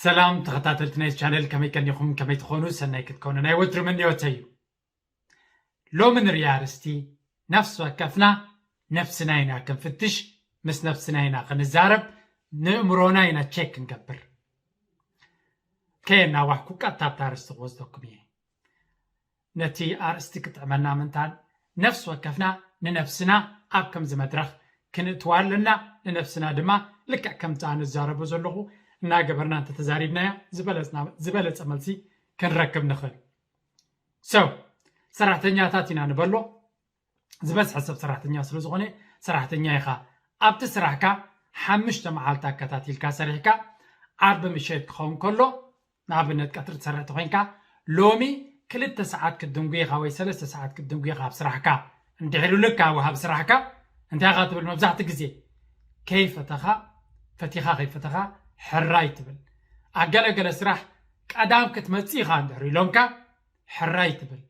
ሰላም ተኸታተልቲ ናይ ቻነል፣ ከመይ ቀኒኹም? ከመይ ትኾኑ? ሰናይ ክትኮኑ ናይ ወትሩ ምንዮተይ እዩ። ሎሚ ንሪኣ ኣርእስቲ፣ ነፍሲ ወከፍና ነብስና ኢና ክንፍትሽ፣ ምስ ነብስና ኢና ክንዛረብ፣ ንእምሮና ኢና ቼክ ክንገብር። ከየናዋሕኩ ቀጥታ ኣብታ ኣርእስቲ ክወስደኩም እየ። ነቲ ኣርእስቲ ክጥዕመና ምእንታን፣ ነፍሲ ወከፍና ንነብስና ኣብ ከምዚ መድረኽ ክንእትዋ ኣለና። ንነብስና ድማ ልክዕ ከምቲ ኣነ ዝዛረቦ ዘለኹ እናገበርና እንተተዛሪብናያ ዝበለጽና-፣ ዝበለጸ መልሲ ክንረክብ ንኽእል። So፣ ሰራሕተኛታት ኢና ንበሎ። ዝበዝሐ ሰብ ሰራሕተኛ ስለ ዝኾነ፣ ሰራሕተኛ ኢኻ። ኣብቲ ስራሕካ ሓሙሽተ መዓልቲ ኣከታቲልካ ሰሪሕካ፣ ዓርቢ ምሸት ክኸውን ከሎ፣ ንኣብነት ቀትሪ ትሰርሕ ተኾይንካ፣ ሎሚ ክልተ ሰዓት ክትድንጉ ኢኻ ወይ ሰለስተ ሰዓት ክትድንጉ ኢኻ ኣብ ስራሕካ። እንድሕር ኢሉካ ወሃቢ ስራሕካ፣ እንታይ ኢኻ ትብል? መብዛሕትኡ ግዜ፣ ከይፈተኻ፣ ፈቲኻ ከይፈተኻ፣ ሕራይ ትብል። ኣብ ገለገለ ስራሕ፣ ቀዳም ክትመጽእ ኢኻ እንድሕር ኢሎምካ፣ ሕራይ ትብል።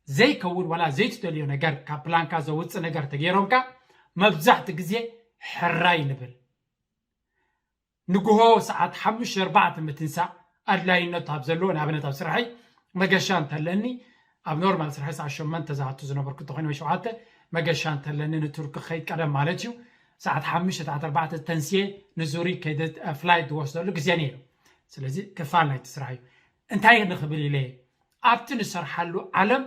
ዘይከውን ዋላ ዘይትደልዮ ነገር፣ ካብ ፕላንካ ዘውጽእ ነገር ተገይሮምካ፣ መብዛሕትኡ ግዜ ሕራይ ንብል። ንግሆ ሰዓት ሓሙሽተ ኣርባዕተ ምትንሳእ ኣድላይነቱ ኣብ ዘለዎ፣ ንኣብነት ኣብ ስራሐይ መገሻ እንተለኒ፣ ኣብ ኖርማል ስራሐይ ሰዓት ሸሞንተ ዝኣቱ ዝነበርኩ እንተኾይኑ ወይ ሸውዓተ፣ መገሻ እንተለኒ ንቱርኪ ክኸይድ ቀደም ማለት እዩ፣ ሰዓት ሓሙሽተ ሰዓት ኣርባዕተ ተንስየ ንዙሪ ከይደ ፍላይት ዝወስደሉ ግዜ ነይሩ። ስለዚ ክፋል ናይቲ ስራሕ እዩ። እንታይ ንኽብል ኢለ፣ ኣብቲ ንሰርሓሉ ዓለም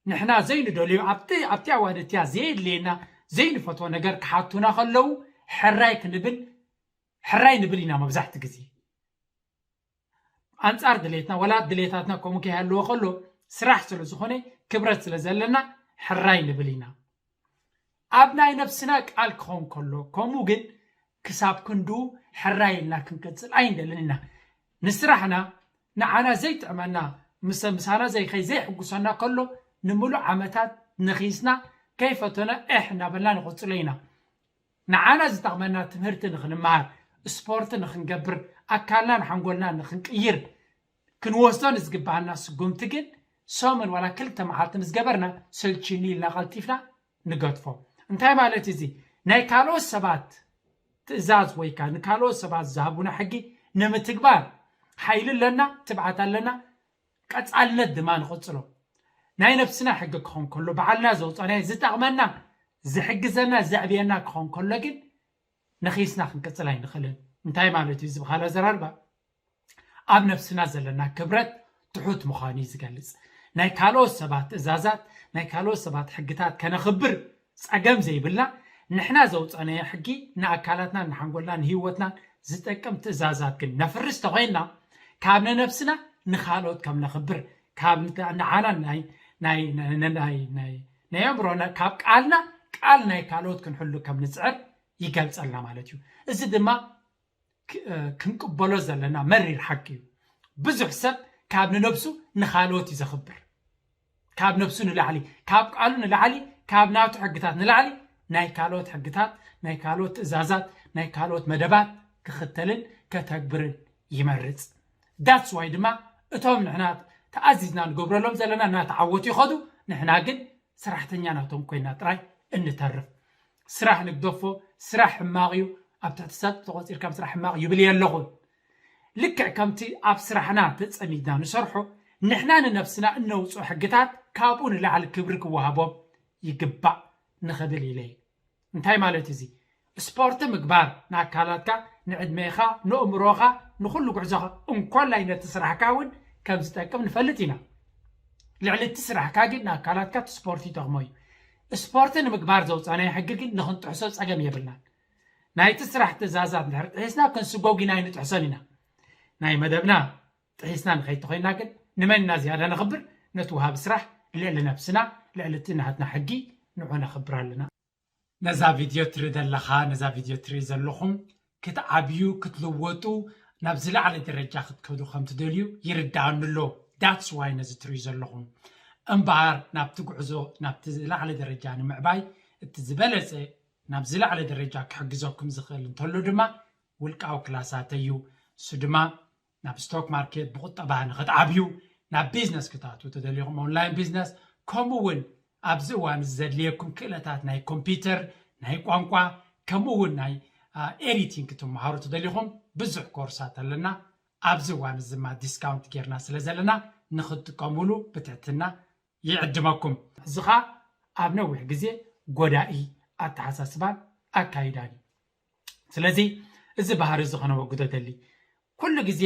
ንሕና ዘይንደልዮ፣ ኣብቲ፣ ኣብቲ ኣዋን እቲኣ ዘየድልየና፣ ዘይንፈትዎ ነገር ክሓቱና ከለዉ፣ ሕራይ ክንብል፣ ሕራይ ንብል ኢና መብዛሕትኡ ግዜ። ኣንጻር ድሌትና፣ ወላ ድሌታትና ከምኡ ከይሃለዎ ከሎ፣ ስራሕ ስለ ዝኾነ፣ ክብረት ስለ ዘለና፣ ሕራይ ንብል ኢና። ኣብ ናይ ነብስና ቃል ክኸውን ከሎ፣ ከምኡ ግን ክሳብ ክንድኡ ሕራይ ኢልና ክንቅጽል ኣይንደልን ኢና። ንስራሕና፣ ንዓና ዘይጥዕመና፣ ምስ-፣ ምሳና ዘይኸይ ዘይሕጉሰና ከሎ፣ ንምሉእ ዓመታት ነኺስና፣ ከይፈተና ኤሕ እናበልና ንቕጽሎ ኢና። ንዓና ዝጠቕመና ትምህርቲ ንኽንመሃር፣ ስፖርት ንኽንገብር፣ ኣካልናን ሓንጎልናን ንኽንቅይር፣ ክንወስዶ ንዝግብኣና ስጉምቲ ግን፣ ሰሙን ዋላ ክልተ መዓልቲ ምስ ገበርና፣ ሰልችኒ ኢልና ቀልጢፍና ንገድፎ። እንታይ ማለት እዚ? ናይ ካልኦት ሰባት ትእዛዝ ወይ ከኣ ንካልኦት ሰባት ዝሃቡና ሕጊ ንምትግባር ሓይሊ ኣለና፣ ትብዓት ኣለና፣ ቀጻልነት ድማ ንቐጽሎ። ናይ ነብስና ሕጊ ክኸውን ከሎ፣ ባዕልና ዘውጻናዮ ዝጠቕመና፣ ዝሕግዘና፣ ዘዕብየና ክኸውን ከሎ ግን፣ ነኺስና ክንቅጽል ኣይንኽእልን። እንታይ ማለት እዩ? እዚ ብኻልእ ኣዘራርባ፣ ኣብ ነብስና ዘለና ክብረት ትሑት ምዃኑ እዩ ዝገልጽ። ናይ ካልኦት ሰባት ትእዛዛት፣ ናይ ካልኦት ሰባት ሕግታት ከነኽብር ጸገም ዘይብልና፣ ንሕና ዘውጻናዮ ሕጊ ንኣካላትናን ንሓንጎልናን ንህይወትናን ዝጠቅም ትእዛዛት ግን ነፍርስ ተኾይንና፣ ካብ ነነብስና ንኻልኦት ከም ነኽብር፣ ካብ ንዓና ናይ፣ ናይ፣ ናይ፣ ናይ፣ ናይ፣ ናይ ኣእምሮና፣ ካብ ቃልና ቃል ናይ ካልኦት ክንሕሉ ከም ንጽዕር ይገልጸልና ማለት እዩ። እዚ ድማ ክ-፣ እ፣ ክንቅበሎ ዘለና መሪር ሓቂ እዩ። ብዙሕ ሰብ ካብ ንነብሱ ንኻልኦት እዩ ዘኽብር። ካብ ነብሱ ንላዕሊ፣ ካብ ቃሉ ንላዕሊ፣ ካብ ናቱ ሕግታት ንላዕሊ ናይ ካልኦት ሕግታት፣ ናይ ካልኦት ትእዛዛት፣ ናይ ካልኦት መደባት ክኽተልን ከተግብርን ይመርጽ። That's why ድማ እቶም ንሕና ተኣዚዝና ንገብረሎም ዘለና እናተዓወቱ ይኸዱ፣ ንሕና ግን ሰራሕተኛ ናቶም ኮይና ጥራይ እንተርፍ። ስራሕ ንግደፎ፣ ስራሕ ሕማቕ እዩ፣ ኣብ ትሕቲ ሰብ ተቖጺርካ ምስራሕ ሕማቕ ይብል እየ ኣለኹ። ልክዕ ከምቲ ኣብ ስራሕና ተጸሚድና ንሰርሖ፣ ንሕና ንነብስና እነውጽኦ ሕግታት ካብኡ ንላዕሊ ክብሪ ክወሃቦም ይግባእ ንኽብል ኢለ እየ። እንታይ ማለት እዚ? ስፖርት ምግባር ንኣካላትካ፣ ንዕድሜኻ፣ ንእምሮኻ፣ ንኹሉ ጉዕዞኻ፣ እንኮላይ ነቲ ስራሕካ እውን ከም ዝጠቅም ንፈልጥ ኢና። ልዕሊ እቲ ስራሕካ ግን ንኣካላትካ እቲ ስፖርት ይጠቕሞ እዩ። ስፖርት ንምግባር ዘውፃናዮ ሕጊ ግን ንኽንጥሕሶ ፀገም የብልናን። ናይቲ ስራሕ ትእዛዛት እንድሕር ጥሒስና ክንስጎግ ኢና ኣይንጥሕሶን ኢና። ናይ መደብና ጥሒስና ንኸይድ ተኾይንና ግን ንመን ኢና ዝያዳ ነኽብር? ነቲ ወሃቢ ስራሕ ልዕሊ ነብስና፣ ልዕሊ እቲ ናትና ሕጊ ንዑ ነኽብር ኣለና። ነዛ ቪድዮ ትርኢ ዘለኻ፣ ነዛ ቪድዮ ትርኢ ዘለኹም ክትዓብዩ፣ ክትልወጡ፣ ናብ ዝለዓለ ደረጃ ክትከዱ ከም ትደልዩ ይርድኣኒ ኣሎ። That's why ነዚ ትርእዩ ዘለኹም። እምበኣር ናብቲ ጉዕዞ፣ ናብቲ ዝለዓለ ደረጃ ንምዕባይ እቲ ዝበለጸ ናብ ዝለዓለ ደረጃ ክሕግዘኩም ዝኽእል እንተሎ ድማ ውልቃዊ ክላሳተይ እዩ። እሱ ድማ ናብ ስቶክ ማርኬት ብቁጠባ ንኽትዓብዩ፣ ናብ ቢዝነስ ክትኣትዉ ተደሊኹም ኦንላይን ቢዝነስ፣ ከምኡ እውን ኣብዚ እዋን እዚ ዘድልየኩም ክእለታት ናይ ኮምፒውተር፣ ናይ ቋንቋ፣ ከምኡ እውን ናይ ኤዲቲንግ ክትመሃሩ ትደሊኹም ብዙሕ ኮርሳት ኣለና። ኣብዚ እዋን እዚ ድማ ዲስካውንት ጌርና ስለ ዘለና ንኽትጥቀሙሉ ብትሕትና ይዕድመኩም። እዚ ኸኣ ኣብ ነዊሕ ግዜ ጎዳኢ ኣተሓሳስባን ኣካይዳን እዩ። ስለዚ እዚ ባህሪ እዚ ከነወግዶ ደሊ። ኩሉ ግዜ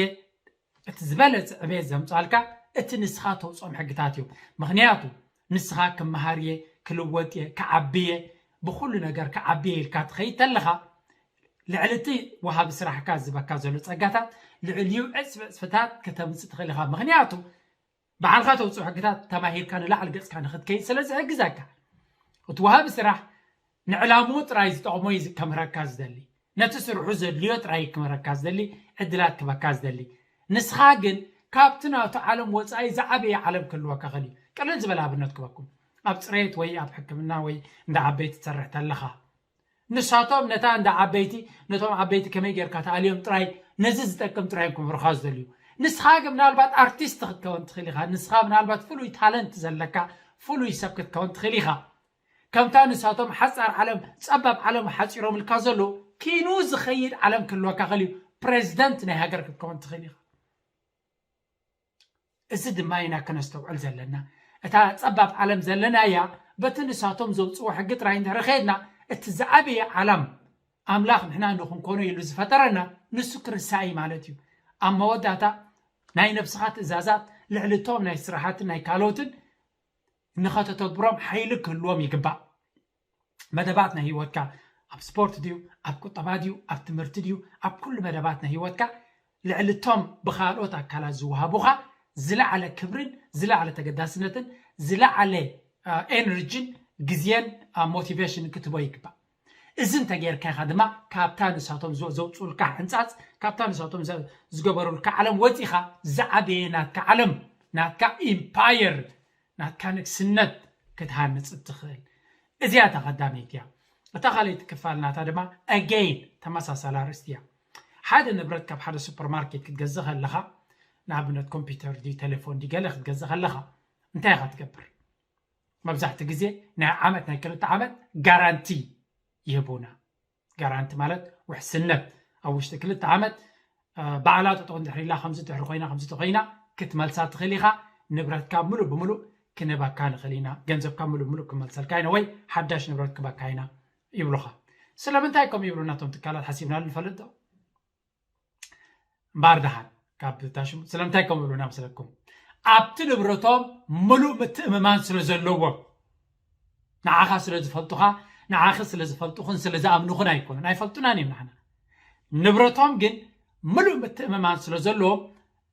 እቲ ዝበለጸ ዕቤት ዘምጻልካ እቲ ንስኻ ተውጾም ሕግታት እዮም። ምኽንያቱ ንስኻ ክመሃር እየ፣ ክልወጥ እየ፣ ክዓቢ እየ፣ ብኹሉ ነገር ክዓቢ እየ ኢልካ ትኸይድ ተለኻ ልዕሊ እቲ ወሃቢ ስራሕካ ዝበካ ዘሎ ጸጋታት ልዕሊኡ ዕጽፊ ዕጽፍታት ከተምጽእ ትኽእል ኢኻ። ምኽንያቱ ባዕልኻ ተውፅኦ ሕግታት ተማሂርካ ንላዕሊ ገፅካ ንኽትከይድ ስለ ዝሕግዘካ። እቲ ወሃቢ ስራሕ ንዕላምኡ ጥራይ ዝጠቕሞ እዩ ከምህረካ ዝደሊ። ነቲ ስርሑ ዘድልዮ ጥራይ ክምህረካ ዝደሊ፣ ዕድላት ክበካ ዝደሊ። ንስኻ ግን ካብቲ ናቱ ዓለም ወፃኢ ዝዓበየ ዓለም ክህልወካ ኽእል እዩ። ቅልል ዝበለ ኣብነት ክበኩም። ኣብ ፅሬት ወይ ኣብ ሕክምና ወይ እንዳ ዓበይቲ ትሰርሕ ተለኻ ንሳቶም ነታ እንዳ ዓበይቲ ነቶም ዓበይቲ ከመይ ጌርካ ተኣልዮም ጥራይ ነዚ ዝጠቅም ጥራይ እዮም ክምህሩኻ ዝደልዩ። ንስኻ ግን ምናልባት ኣርቲስት ክትከውን ትኽእል ኢኻ። ንስኻ ምናልባት ፍሉይ ታለንት ዘለካ ፍሉይ ሰብ ክትከውን ትኽእል ኢኻ። ከምታ ንሳቶም ሓጻር ዓለም ጸባብ ዓለም ሓጺሮምልካ ዘሎ ኪኑ ዝኸይድ ዓለም ክህልወካ ኽእል እዩ። ፕሬዚደንት ናይ ሃገር ክትከውን ትኽእል ኢኻ። እዚ ድማ ኢና ከነስተውዕል ዘለና። እታ ጸባብ ዓለም ዘለናያ በቲ ንሳቶም ዘውፅዎ ሕጊ ጥራይ እንድሕር ኸድና እቲ ዝዓበየ ዓለም ኣምላኽ ንሕና ንኽንኮኖ ኢሉ ዝፈጠረና ንሱ ክርስሳይ ማለት እዩ። ኣብ መወዳእታ ናይ ነብስኻ ትእዛዛት ልዕሊ እቶም ናይ ስራሓትን ናይ ካልኦትን ንኸተተግብሮም ሓይሊ ክህልዎም ይግባእ። መደባት ናይ ህይወትካ ኣብ ስፖርት ድዩ ኣብ ቁጠባ ድዩ ኣብ ትምህርቲ ድዩ ኣብ ኩሉ መደባት ናይ ህይወትካ ልዕሊ እቶም ብካልኦት ኣካላት ዝወሃቡኻ ዝለዓለ ክብርን ዝለዓለ ተገዳስነትን ዝለዓለ ኤነርጂን ግዜን ሞቲቬሽን ክትቦ ይግባእ። እዚ እንተጌርካ ኢኻ ድማ ካብታ ንሳቶም ዘውፅኡልካ ሕንፃፅ ካብታ ንሳቶም ዝገበሩልካ ዓለም ወፂኻ ዝዓበየ ናትካ ዓለም ናትካ ኢምፓየር ናትካ ንግስነት ክትሃንጽ እትኽእል እዚኣ እታ ቀዳመይቲ እያ። እታ ካልኣይቲ ክፋል ናታ ድማ ኣገይን ተመሳሳሊ ኣርእስቲ እያ። ሓደ ንብረት ካብ ሓደ ሱፐርማርኬት ክትገዝእ ከለኻ ንኣብነት ኮምፒውተር ድዩ ቴሌፎን ድዩ ገለ ክትገዝእ ከለኻ እንታይ ኢኻ ትገብር? መብዛሕትኡ ግዜ ናይ ዓመት ናይ ክልተ ዓመት ጋራንቲ ይህቡና። ጋራንቲ ማለት ውሕስነት ኣብ ውሽጢ ክልተ ዓመት ባዕላ ጠጠው እንድሕር ኢላ ከምዚ ድሕሪ ኮይና ከምዚ ተኮይና ክትመልሳ ትኽእል ኢኻ። ንብረትካ ሙሉእ ብሙሉእ ክንህበካ ንኽእል ኢና፣ ገንዘብካ ሙሉእ ብሙሉእ ክመልሰልካ ኢና ወይ ሓዳሽ ንብረት ክበካ ኢና ይብሉኻ። ስለምንታይ ከምኡ ይብሉና እቶም ትካላት ሓሲብናሉ ንፈልጥ ዶ? እምበኣር ደሓን ካብ ታሽሙ ስለምንታይ ከምኡ ይብሉና መስለኩም? ኣብቲ ንብረቶም ሙሉእ ምትእምማን ስለ ዘለዎም ንዓኻ ስለ ዝፈልጡኻ ንዓኺ ስለ ዝፈልጡኽን ስለ ዝኣምኑኽን ኣይኮኑን ኣይፈልጡናን እዮም ንዓና። ንብረቶም ግን ምሉእ ምትእምማን ስለ ዘለዎም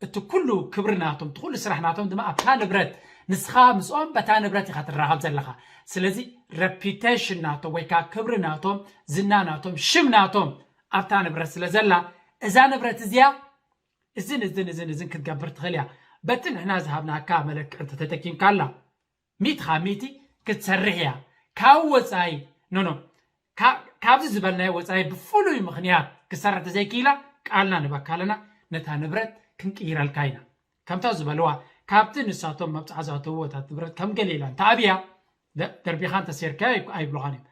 እቲ ኩሉ ክብሪ ናቶም እቲ ኩሉ ስራሕ ናቶም ድማ ኣብታ ንብረት ንስኻ ምስኦም በታ ንብረት ኢኻ ትራኸብ ዘለኻ። ስለዚ ረፒቴሽን ናቶም ወይ ከዓ ክብሪ ናቶም ዝና ናቶም ሽም ናቶም ኣብታ ንብረት ስለ ዘላ እዛ ንብረት እዚኣ እዝን እዝን እዝን እዝን ክትገብር ትኽእል እያ። በቲ ንሕና ዝሃብናካ መለክዕቲ ተጠቂምካላ ሚእቲ ካብ ሚእቲ ክትሰርሕ እያ። ካብ ወፃኢ ኖኖ ካብዚ ዝበልናዮ ወፃኢ ብፍሉይ ምኽንያት ክሰርሕ ተዘይክኢላ ቃልና ንበካ ኣለና። ነታ ንብረት ክንቅይረልካ ኢና። ከምታ ዝበልዋ ካብቲ ንሳቶም መብፅዓ ዝኣተውዎ እታ ንብረት ከም ገለ ኢላ እንተኣብያ ደርቢኻ እንተሴርካዮ ኣይብሉኻን እዮም።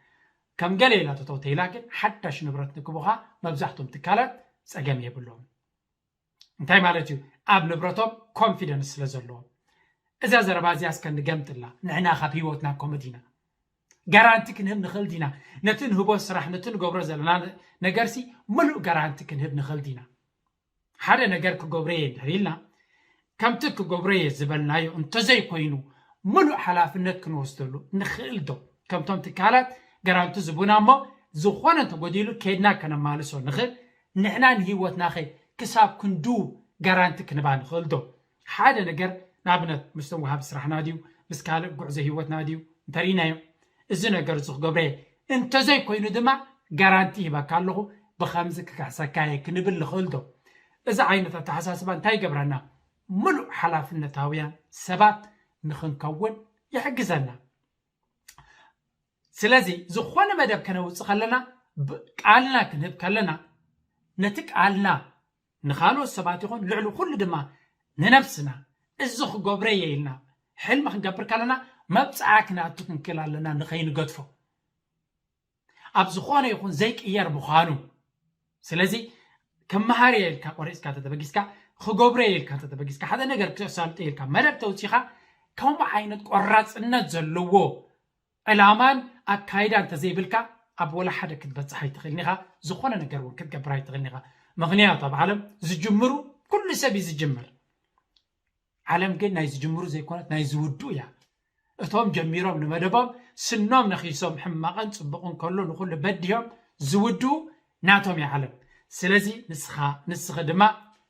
ከም ገለ ኢላ ተተውተ ኢላ ግን ሓዳሽ ንብረት ንክቡኻ መብዛሕቶም ትካላት ፀገም የብሎም። እንታይ ማለት እዩ? ኣብ ንብረቶም ኮንፊደንስ ስለ ዘለዎም። እዛ ዘረባ እዚኣ እስከ ንገምጥላ። ንሕና ካብ ህይወትና ኮመ ዲና ጋራንቲ ክንህብ ንኽእል ዲና? ነቲ ንህቦ ስራሕ ነቲ ንገብሮ ዘለና ነገርሲ ሙሉእ ጋራንቲ ክንህብ ንኽእል ዲና? ሓደ ነገር ክገብሮ እየ እንድሕር ኢልና ከምቲ ክገብሮ እየ ዝበልናዮ እንተዘይኮይኑ ሙሉእ ሓላፍነት ክንወስደሉ ንኽእል ዶ? ከምቶም ትካላት ጋራንቲ ዝቡና እሞ ዝኾነ እንተጎዲሉ ከይድና ከነማልሶ ንኽእል ንሕና ንህይወትናኸ ክሳብ ክንዱ ጋራንቲ ክንባ ንኽእል ዶ? ሓደ ነገር ንኣብነት ምስቶም ወሃቢ ስራሕና ድዩ ምስ ካልእ ጉዕዞ ህይወትና ድዩ እንተርኢናዮ እዚ ነገር እዚ ክገብረ እየ እንተዘይኮይኑ ድማ ጋራንቲ ይህበካ ኣለኹ ብከምዚ ክክሕሰካ እየ ክንብል ንኽእል ዶ? እዚ ዓይነት ኣተሓሳስባ እንታይ ይገብረና? ምሉእ ሓላፍነታውያን ሰባት ንኽንከውን ይሕግዘና። ስለዚ ዝኾነ መደብ ከነውፅእ ከለና ቃልና ክንህብ ከለና ነቲ ቃልና ንኻልኦት ሰባት ይኹን ልዕሊ ኩሉ ድማ ንነብስና እዚ ክገብረ እየ ኢልና ሕልሚ ክንገብር ከለና መብፅዓ ክነኣቱ ክንክእል ኣለና ንኸይንገድፎ ኣብ ዝኾነ ይኹን ዘይቅየር ምዃኑ ስለዚ ከም መሃሪ ኢልካ ቆሪፅካ ተተበጊስካ፣ ክገብሮ ኢልካ ተተበጊስካ፣ ሓደ ነገር ክሳልጦ ኢልካ መደብ ተውፂኻ፣ ከምኡ ዓይነት ቆራፅነት ዘለዎ ዕላማን ኣካይዳ እንተዘይብልካ፣ ኣብ ወላ ሓደ ክትበፅሕ ኣይትኽእልን ኢኻ። ዝኾነ ነገር እውን ክትገብር ኣይትኽእልን ኢኻ። ምኽንያቱ ኣብ ዓለም ዝጅምሩ፣ ኩሉ ሰብ እዩ ዝጅምር። ዓለም ግን ናይ ዝጅምሩ ዘይኮነት፣ ናይ ዝውድኡ እያ። እቶም ጀሚሮም ንመደቦም ስኖም ነኺሶም፣ ሕማቕን ጽቡቕን ከሎ ንኹሉ በዲሆም ዝውድኡ ናቶም እያ ዓለም። ስለዚ ንስኻ፣ ንስኺ ድማ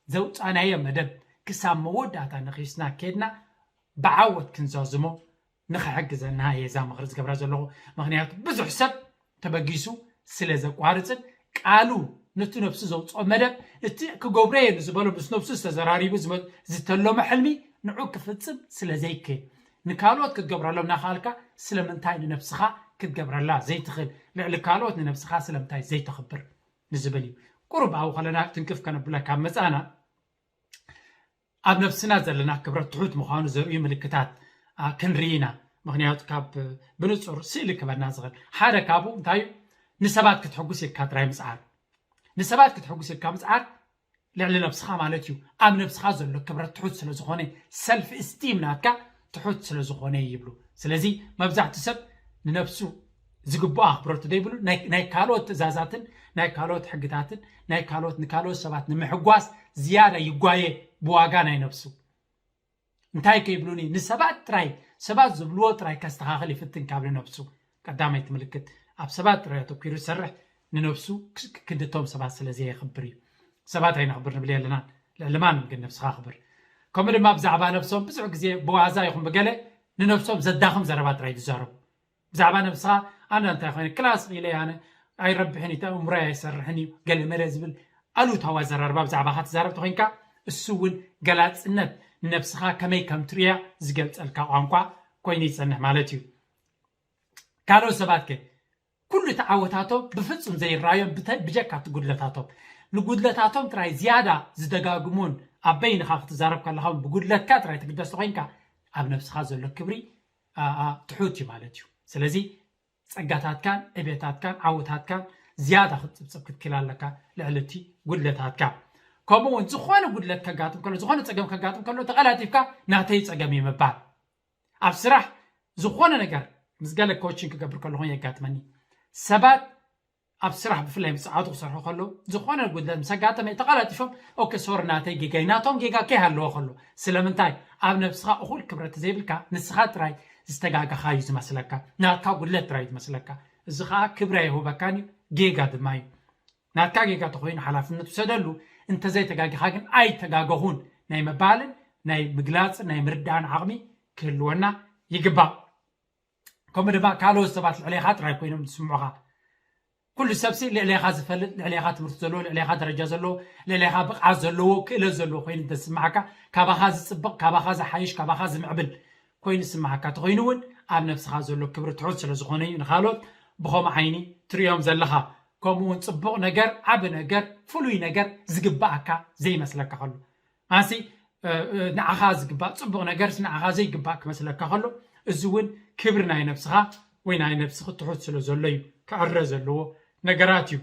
ዘውጻናዮ መደብ ክሳብ መወዳእታ ነኺስና ኬድና ብዓወት ክንዛዝሞ ንኽሕግዘና እየ እዛ ምኽሪ ዝገብራ ዘለኹ። ምኽንያቱ ብዙሕ ሰብ ተበጊሱ ስለ ዘቋርጽን ቃሉ ነቲ ነብሱ ዘውጽኦ መደብ፣ እቲ ክገብሮ እየ ንዝበሎ ምስ ነብሱ ዝተዘራሪቡ ዝመ-፣ ዝተለሞ ሕልሚ ንዑ ክፍጽም ስለ ዘይክእል፣ ንካልኦት ክትገብረሎም እናኸኣልካ ስለምንታይ ንነብስኻ ክትገብረላ ዘይትኽእል? ልዕሊ ካልኦት ንነብስኻ ስለምንታይ ዘይተኽብር ንዝብል እዩ። ቁሩብ ኣብኡ ከለና ትንክፍ ከነብለካ መጻና። ኣብ ነብስና ዘለና ክብረት ትሑት ምዃኑ ዘርእዩ ምልክታት፣ ኣ፣ ክንርኢ ኢና። ምኽንያቱ ካብ ብንጹር ስእሊ ክበና ዝኽእል ሓደ ካብኡ እንታይ እዩ? ንሰባት ክትሕጉስ ኢልካ ጥራይ ምጽዓር። ንሰባት ክትሕጉስ ኢልካ ምጽዓር ልዕሊ ነብስኻ ማለት እዩ። ኣብ ነብስኻ ዘሎ ክብረት ትሑት ስለ ዝኾነ፣ ሰልፍ እስቲም ናትካ ትሑት ስለ ዝኾነ ይብሉ። ስለዚ መብዛሕትኡ ሰብ ንነብሱ ዝግብኦ ኣኽብሮት ዘይብሉ፣ ናይ፣ ናይ ካልኦት ትእዛዛትን ናይ ካልኦት ሕግታትን ናይ ካልኦት፣ ንካልኦት ሰባት ንምሕጓስ ዝያዳ ይጓየ ብዋጋ ናይ ነብሱ። እንታይ ከይብሉኒ፣ ንሰባት ጥራይ፣ ሰባት ዝብልዎ ጥራይ ከስተኻኽል ይፍትን ካብ ንነብሱ። ቀዳመይቲ ምልክት፣ ኣብ ሰባት ጥራይ ኣተኲሩ ዝሰርሕ ንነብሱ ክ-፣ ክንድቶም ሰባት ስለ ዘየኽብር እዩ። ሰባት ኣይነኽብር ንብል የለናን፣ ልዕሊ ማንም ግን ነብስኻ ኣኽብር። ከምኡ ድማ ብዛዕባ ነብሶም ብዙሕ ግዜ ብዋዛ ይኹን ብገለ ንነብሶም ዘዳኽም ዘረባ ጥራይ ዝዛረቡ። ብዛዕባ ነብስኻ፣ ኣነ እንታይ ኮይነ፣ ክላስ ኢለ ኣነ ኣይረብሕን እዩ፣ ኣእምሮይ ኣይሰርሕን እዩ፣ ገለ መለ ዝብል ኣሉታዊ ኣዘራርባ ብዛዕባኻ ትዛረብ ተኾይንካ፣ እሱ እውን ገላጽነት ንነብስኻ ከመይ ከም ትርእያ ዝገልጸልካ ቋንቋ ኮይኑ ይጸንሕ ማለት እዩ። ካልኦት ሰባት ከ ኩሉ እቲ ዓወታቶም ብፍጹም ዘይረኣዮም ብተ-፣ ብጀካ እቲ ጉድለታቶም። ንጉድለታቶም ጥራይ ዝያዳ ዝደጋግሙን ኣብ በይንኻ ክትዛረብ ከለኻ እውን ብጉድለትካ ጥራይ ትግደስ ተኾይንካ፣ ኣብ ነብስኻ ዘሎ ክብሪ፣ ኣ፣ ኣ፣ ትሑት እዩ ማለት እዩ። ስለዚ ጸጋታትካን ዕቤታትካን ዓወታትካን ዝያዳ ክትጽብጽብ ክትክእል ኣለካ ልዕሊ እቲ ጉድለታትካ። ከምኡ እውን ዝኾነ ጉድለት ከጋጥም ከሎ፣ ዝኾነ ጸገም ከጋጥም ከሎ ተቐላጢፍካ ናተይ ጸገም እዩ ምባል። ኣብ ስራሕ ዝኾነ ነገር ምስ ገለ ኮችን ክገብር ከለኹ የጋጥመኒ። ሰባት ኣብ ስራሕ ብፍላይ ምስ ጸዓቱ ክሰርሑ ከለዉ ዝኾነ ጉድለት ምስ ኣጋጠመ ተቐላጢፎም፣ ኦኬ ሶሪ ናተይ ጌጋ እዩ፣ ናቶም ጌጋ ከይሃለዎ ከሎ። ስለምንታይ? ኣብ ነብስኻ እኹል ክብረት ዘይብልካ፣ ንስኻ ጥራይ ዝተጋገኻ እዩ ዝመስለካ፣ ናትካ ጉድለት ጥራይ እዩ ዝመስለካ። እዚ ኸኣ ክብሪ ኣይህበካን እዩ፣ ጌጋ ድማ እዩ። ናትካ ጌጋ ተኾይኑ ሓላፍነት ውሰደሉ፣ እንተዘይተጋጊኻ ግን ኣይተጋገኹን ናይ ምባልን ናይ ምግላጽን ናይ ምርዳእን ዓቕሚ ክህልወና ይግባእ። ከምኡ ድማ ካልኦት ሰባት ልዕሌኻ ጥራይ ኮይኖም ዝስምዑኻ። ኩሉ ሰብሲ ልዕሌኻ ዝፈልጥ፣ ልዕሌኻ ትምህርቲ ዘለዎ፣ ልዕሌኻ ደረጃ ዘለዎ፣ ልዕሌኻ ብቕዓት ዘለዎ፣ ክእለት ዘለዎ ኮይኑ እንተዝስምዓካ፣ ካባኻ ዝጽብቕ፣ ካባኻ ዝሓይሽ፣ ካባኻ ዝምዕብል ኮይኑ ዝስምዓካ ተኾይኑ እውን ኣብ ነብስኻ ዘሎ ክብሪ ትሑት ስለ ዝኾነ እዩ ንኻልኦት ብኸምኡ ዓይኒ ትርእዮም ዘለኻ። ከምኡ እውን ጽቡቕ ነገር፣ ዓቢ ነገር፣ ፍሉይ ነገር ዝግብኣካ ዘይመስለካ ከሎ። ኣንሲ፣ እ፣ እ፣ ንዓኻ ዝግባእ ጽቡቕ ነገርስ ንዓኻ ዘይግባእ ክመስለካ ከሎ፣ እዚ እውን ክብሪ ናይ ነብስኻ ወይ ናይ ነብስኺ ትሑት ስለ ዘሎ እዩ ክዕረ ዘለዎ ነገራት እዩ።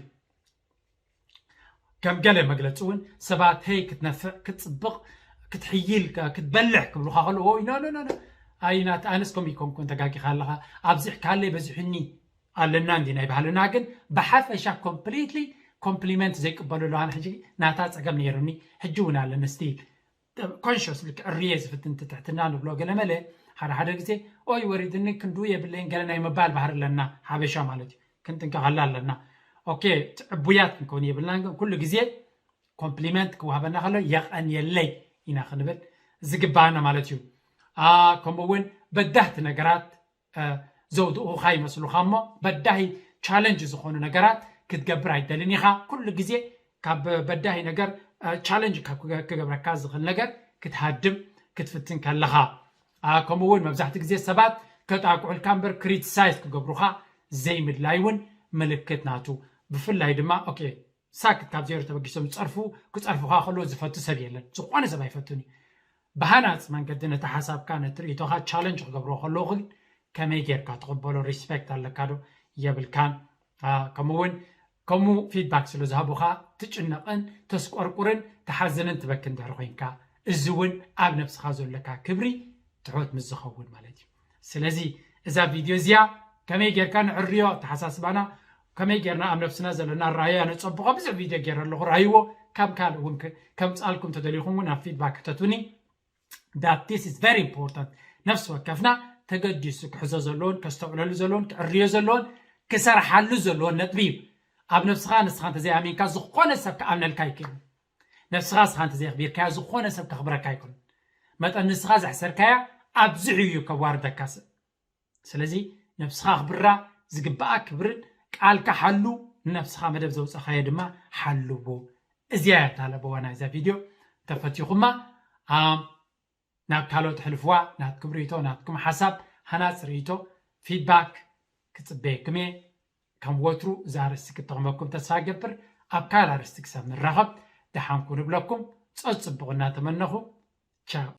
ከም ገለ መግለጺ እውን ሰባት፣ "ሄይ፣ ክትነፍዕ፣ ክትጽብቕ፣ ክትሕይል፣ ክ-፣ ክትበልሕ" ክብሉኻ ከለዉ፣ "ኦይ፣ ኖ፣ ኖ፣ ኖ፣ ኖ። ኣይ፣ ናት-፣ ኣነስ ከምኡ ይኮንኩን ተጋጊኻ ኣለኻ። ኣብዚሕካለይ በዚሑኒ ኣለና እንዲ ናይ ባህልና፣ ግን ብሓፈሻ ኮምፕሊትሊ ኮምፕሊመንት ዘይቅበሉ ኣለዉ። ኣነ ሕጂ ናታ ጸገም ነይሩኒ፣ ሕጂ እውን ኣለኒ ስቲል። ኮንሽስሊ ክዕርየ ዝፍትን ትሕትና ንብሎ ገለ መለ፣ ሓደ ሓደ ግዜ፣ ኦይ፣ ወሪድኒ፣ ክንድኡ የብለይን" ገለ ናይ ምባል ባህሪ ኣለና፣ ሓበሻ ማለት እዩ። ክንጥንቀቐላ ኣለና። ኦኬ፣ ዕቡያት ክንከውን የብልናን፣ ግን ኩሉ ግዜ ኮምፕሊመንት ክወሃበና ከሎ የቐንየለይ ኢና ክንብል ዝግባኣና ማለት እዩ። ኣ፣ ከምኡ እውን በዳህቲ ነገራት፣ እ፣ ዘውድቑኻ ይመስሉኻ እሞ፣ በዳሂ ቻለንጅ ዝኾኑ ነገራት ክትገብር ኣይደልን ኢኻ። ኩሉ ግዜ ካብ በዳሂ ነገር፣ እ፣ ቻለንጅ ካብ ክገ-፣ ክገብረካ ዝኽእል ነገር ክትሃድም ክትፍትን ከለኻ። ኣ፣ ከምኡ እውን መብዛሕትኡ ግዜ ሰባት ከጣቅዑልካ እምበር ክሪቲሳይዝ ክገብሩኻ ዘይምድላይ እውን ምልክት ናቱ። ብፍላይ ድማ፣ ኦኬ፣ ሳክት ካብ ዜሮ ተበጊሶም ዝጸርፉ፣ ክጸርፉኻ ከለዉ ዝፈቱ ሰብ የለን። ዝኾነ ሰብ ኣይፈቱን እዩ። ብሃናጺ መንገዲ ነቲ ሓሳብካ፣ ነቲ ርእይቶኻ ቻለንጅ ክገብርዎ ከለዉ ግን ከመይ ጌርካ ትቕበሎ? ሪስፔክት ኣለካ ዶ የብልካን? ኣ፣ ከምኡ እውን ከምኡ ፊድባክ ስለ ዝሃቡኻ ትጭነቕን ተስቆርቁርን ትሓዝንን ትበክን ድሕሪ ኮይንካ፣ እዚ እውን ኣብ ነብስኻ ዘለካ ክብሪ ትሑት ምስ ዝኸውን ማለት እዩ። ስለዚ እዛ ቪድዮ እዚኣ ከመይ ጌርካ ንዕርዮ ኣተሓሳስባና፣ ከመይ ጌርና ኣብ ነብስና ዘለና ራእያ ነጸብቖ ብዙሕ ቪድዮ ገይረ ኣለኹ። ራእይዎ ካብ ካልእ እውን ክ- ከምጻልኩም ተደሊኹም እውን ኣብ ፊድባክ ክተቱኒ። That this is very important። ነፍሲ ወከፍና ተገዲሱ ክሕዞ ዘለዎን ከስተውዕለሉ ዘለዎን ክዕርዮ ዘለዎን ክሰርሓሉ ዘለዎን ነጥቢ እዩ። ኣብ ነብስኻ ንስኻ እንተዘይኣሚንካ ዝኾነ ሰብ ክኣምነልካ ኣይክእልን። ነብስኻ ንስኻ እንተዘየኽቢርካያ ዝኾነ ሰብ ከኽብረካ ኣይክእልን። መጠን ንስኻ ዘሕሰርካያ ኣብዚሑ እዩ ከዋርደካ ሰብ። ስለዚ ነብስኻ ኣኽብራ፣ ዝግባኣ ክብርን ቃልካ ሓሉ፣ ንነብስኻ መደብ ዘውፀኻዮ ድማ ሓልዎ። እዚኣ እያ እታ ለበዋ ናይዛ ቪድዮ። እንተፈቲኹማ ኣም፣ ናብ ካልኦት ሕልፍዋ። ናትኩም ርእይቶ፣ ናትኩም ሓሳብ፣ ሃናፂ ርእይቶ፣ ፊድባክ ክፅበየኩም እየ። ከም ወትሩ እዛ ኣርእስቲ ክትጠቕመኩም ተስፋ እገብር። ኣብ ካልእ ኣርእስቲ ክሳብ ንራኸብ ደሓንኩ ንብለኩም። ጸጽብቑ እናተመነኹ ቻው።